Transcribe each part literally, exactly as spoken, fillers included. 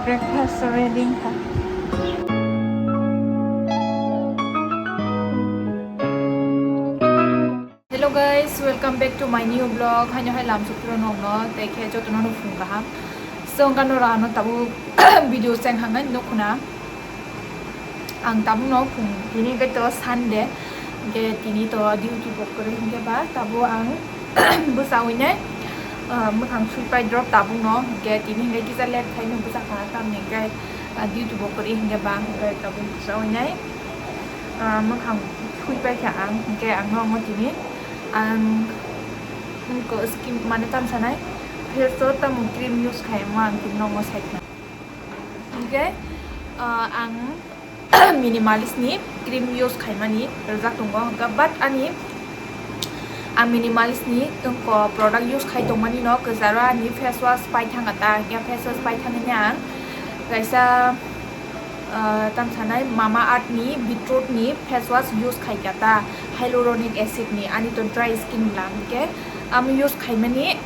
Breakfast ready kha. Hello guys, welcome back to my new vlog. Haino hai lam sukro nokno, tei khe jotono no phung kaham. So, ang kano rano tabuk video seng hangai no khuna. Ang tabuk no phung tini kai to Sunday, ge tini to duty bo kwrwi hinkhe ba tabuk ang bwsa winai, ah, mwkhang sui pai drop tabuk no, ge tini hinkhe kisa late khai no bwsa kha tamni kai, ah, duty bo kwrwi hinkhe ba, ge tabuk bwsa winai. Ah, mwkhang sui pai kha ang, hwnkhe ang nokno tini ang wngkha skin mane tamo sanai face o tamo cream use khai mo ang tini nokno sai khna. Hwnkhe, ah, ang Minimalist ni cream use khaimani rijak tongo hwnkha, but ani ang Minimalist ni wngkha product use khai tongmani no kwcharo ani face wash pai thangkha ta, hwnkhe face wash pai thangwi ang kaisa ah, tamo sanai Mama Earth ni beetroot ni face wash use khaikha ta, hyaluronic acid ni, ani to dry skin bwla, hwnkhe amo use khaimani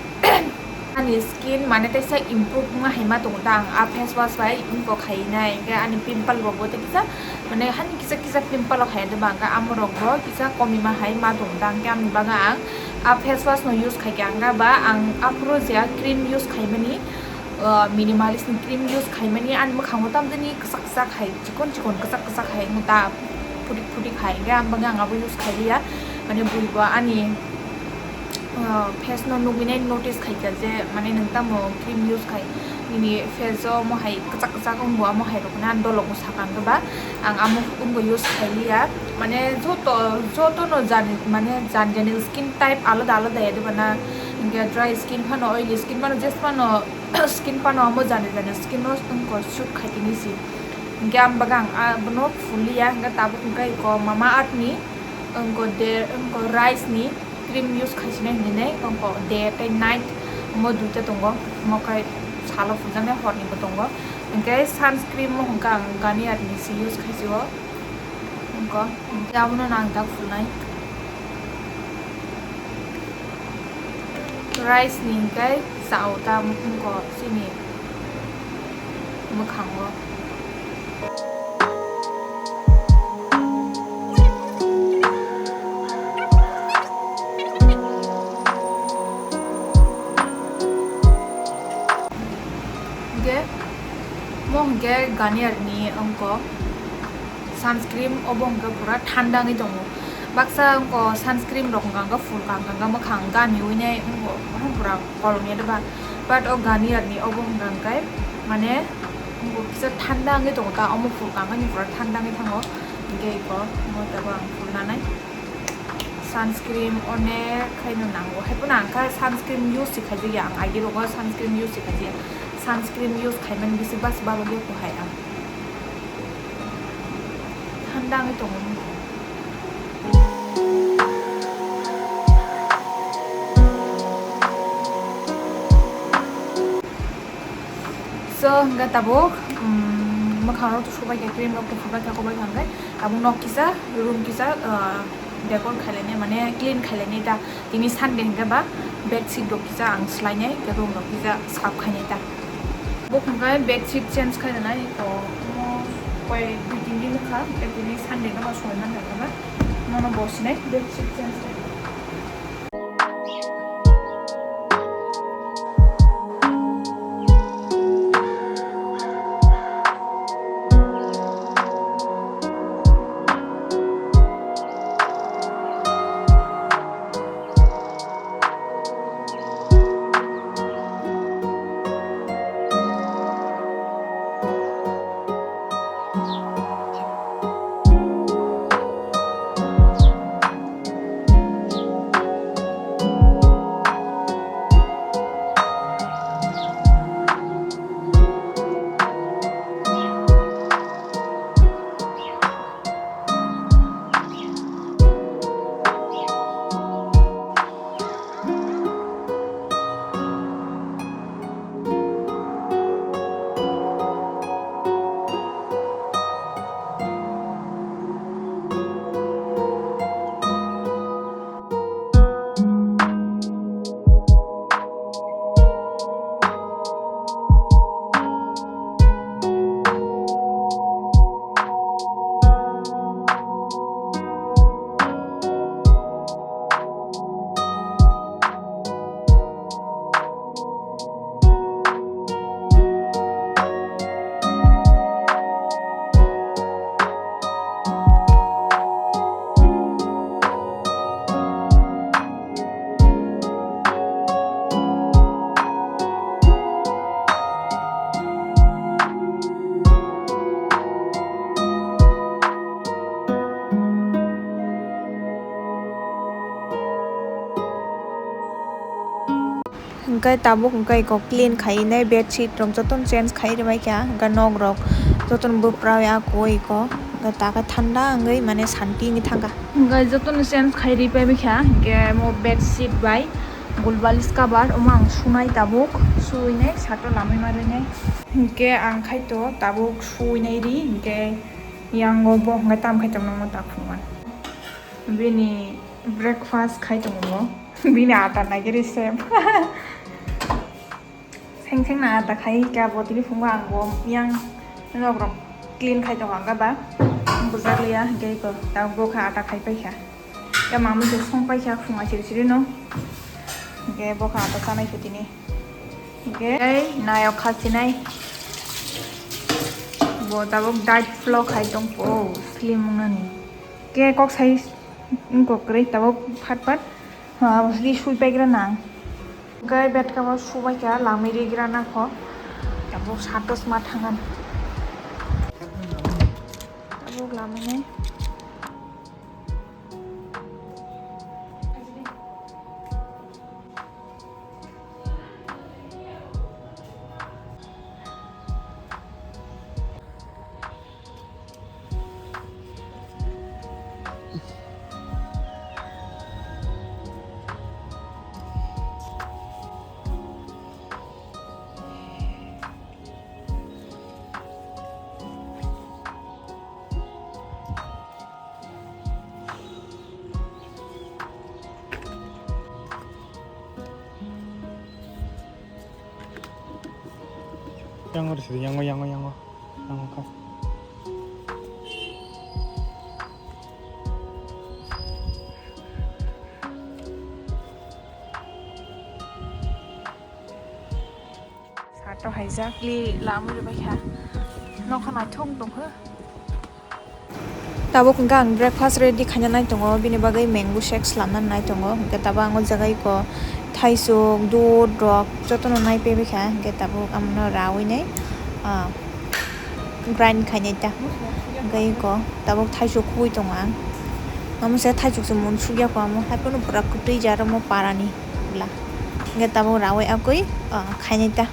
ani skin mane teisa improve wngma hai ma tongo ta, ang a face wash bai wngkha khainai, hwnkhe ani pimple rok bo tei kisa mane hani kisa kisa pimple rok hai de ba, hwnkhe amo rok bo kisa komi ma hai ma tongo ta, hwnkhe amoni bagwi ang a face wash no use khaikha, hwnkhe ba ang aphuru je cream use khaimani, ah, Minimalist ni cream use khaimani ani mwkhango tamjani kwchak kwchak hai, chikon chikon kwchak kwchak hai wngkha ta, phutik phutik hai, hwnkhe ang bagwi ang abo use khailiya, mane bui bo ani, ah, face no nugwinai notice khaikha je mane nwng tamo cream use khai nini face o omo hai kwchak kwchak wngbo, amo hai rok no ani dolok bo sakha, hwnkhe ba ang amo wngbo use khailiya, mane joto joto no jani mane jani jani skin type alada alada ya de bana, hwnkhe dry skin phano, oily skin phano, jes phano skin phano amo jani jani skin no wngkha suit khai tini si. Hwnkhe ang bagwi ang abono fuliya, hwnkhe tabuk hwnkhe eko Mama Earth ni wngkha de wngkha rice ni cream use khai sinai hinwi nai wngkha day tei night omo duita tongo, omo khe salo fuljaknai horni bo tongo, hwnkhe sunscreen mo hwnkha ang Garnier ni si use khai si o wngkha. Abono nang tak fulnai. Rice ni hwnkhe chao ta wngkha chini mwkhango. Hwnkhe mo hwnkhe Garnier ni wngkha. Sunscreen obo hwnkhe pura thanda wngwi tongo. Baksa wngkha sunscreen rok hwnkha hwnkhe full kaham kaham khe mwkhang gamiwi nai wngkha, pura kolomya de ba. But o Garnier ni obo hwnkha hwnkhe mane wngkha kisa thanda wngwi tongo ta, omo full kaham khe pura thanda wngwi thango. Hwnkhe eko omo teibo ang full nanai. Sunscreen onek khaino nango. Haiphano ang kha sunscreen use se khaijakya, ang agi rogo sunscreen use se khaijakya. Sunscreen use khaimani bisi bas balo ya ko hai ang. Thanda wngwi tongo. So, hwnkhe tabuk, um, mwkhang rok to subai kha, cream rok to subai kha, kobai kha hwnkhe tabuk nok kisa, room kisa, uh, decor khailainai, mane clean khailainai ta. Tini Sunday hwnkhe ba bedsheet rok kisa ang swlainai, hwnkhe room rok kisa sap khainai ta. Bo hwnkhe bedsheet change khainai, to, um, koi dui tin din wngkha, hwnkhe tini Sunday no ba soi man thangkha ba, nono bo sinai bedsheet change khainai. Hwnkhe tabuk hwnkhe iko clean khainai bedsheet rok jotono change khai rwbaikha, hwnkhe nok rok jotono bwpra ya koi iko, hwnkhe takhe thanda wngwi mane santi wngwi thangkha. Hwnkhe jotono change khai rwbaikha, hwnkhe omo bedsheet bai gulbalis cover omo ang sunai tabuk, suinai sato lamwi ma rwnai. Hwnkhe ang khaito tabuk suinai ri, hwnkhe yango bo hwnkhe tam khai tongno omo tak phunukmani. Bini breakfast khai tongo. Bini ata nagiri se. Seng seng na ata khai ka bo tini phungo ang bo yang nok rok clean khai tongo ang ba. Bujak liya hwnkhe ko ta bo kha ata khai pai kha. Ya mamu je song pai kha phunga chiri chiri no. Hwnkhe bo kha ata chanai kho tini. Hwnkhe nayok kha chinai. Bo tabuk diet flow khai tong po slim wngnani. Ke kok sai wngkok kwrwi tabuk phat phat, ah, ri sui paigra nang. Hwnkhe bed kabo subaikha lamwi rigra nakho. Tabuk satos ma thangan. Tabuk lamwi nai. Yango risi, yango, yango, yango, yango kha. Sato haijak li lamwi rwbaikha. Nokha naithok tongkha. Tabuk hwnkhe ang breakfast ready khaina nai tongo, bini bagwi mango shake slamna nai tongo. Hwnkhe tabuk ang o jaga iko thaisuk, dudh rok jotono nai paibaikha. Hwnkhe tabuk amono rawi nai, ah, grind khainai ta. Hwnkhe iko tabuk thaisuk khubui tongo ang. Omo se thaisuk se mun sukya kho amo, haiphano pura kwtwi jar omo parani bwla. Hwnkhe tabuk rawi akwi, ah, khainai ta.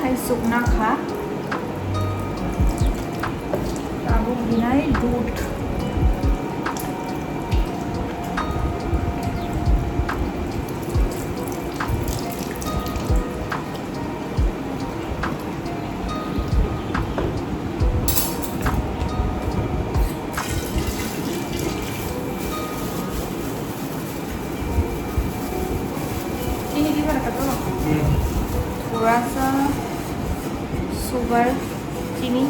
Khai sukna kha. Tabuk hinai dudh. Chini diba raka to? Hmm. Purasa sugar chini.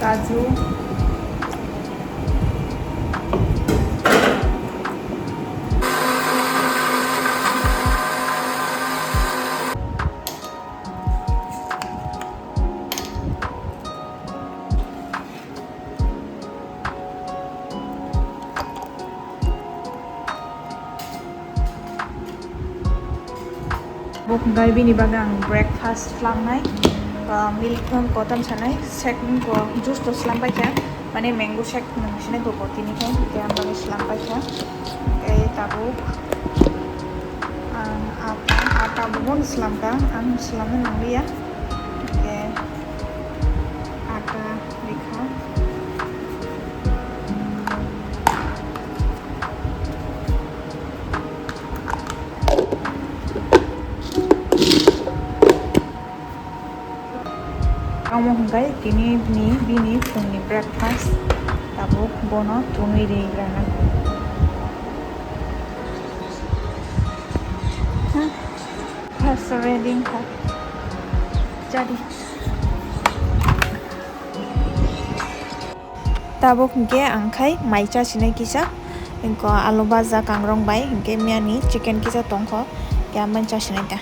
Kaju. Bo hwnkhe bini bagwi ang breakfast slamnai, ah, milk no kotom sanai, shake no juice to slam paikha, mane mango shake hinwi sinai bo tini khe, hwnkhe ang bagwi slam paikha. Hwnkhe tabuk ang ata, ata bo bono slamkha, ang slamna nangliya. Hwnkhe ata rikha. Omo hwnkhe tini ni bini phungni breakfast tabuk bono tonwi ri rana. First ready wngkha. Jadi. Tabuk hinkhe ang khai mai chasinai kisa, hinkhe alu baja kangrong bai hinkhe miyani chicken kisa tongkho, khe amani chasinai ta.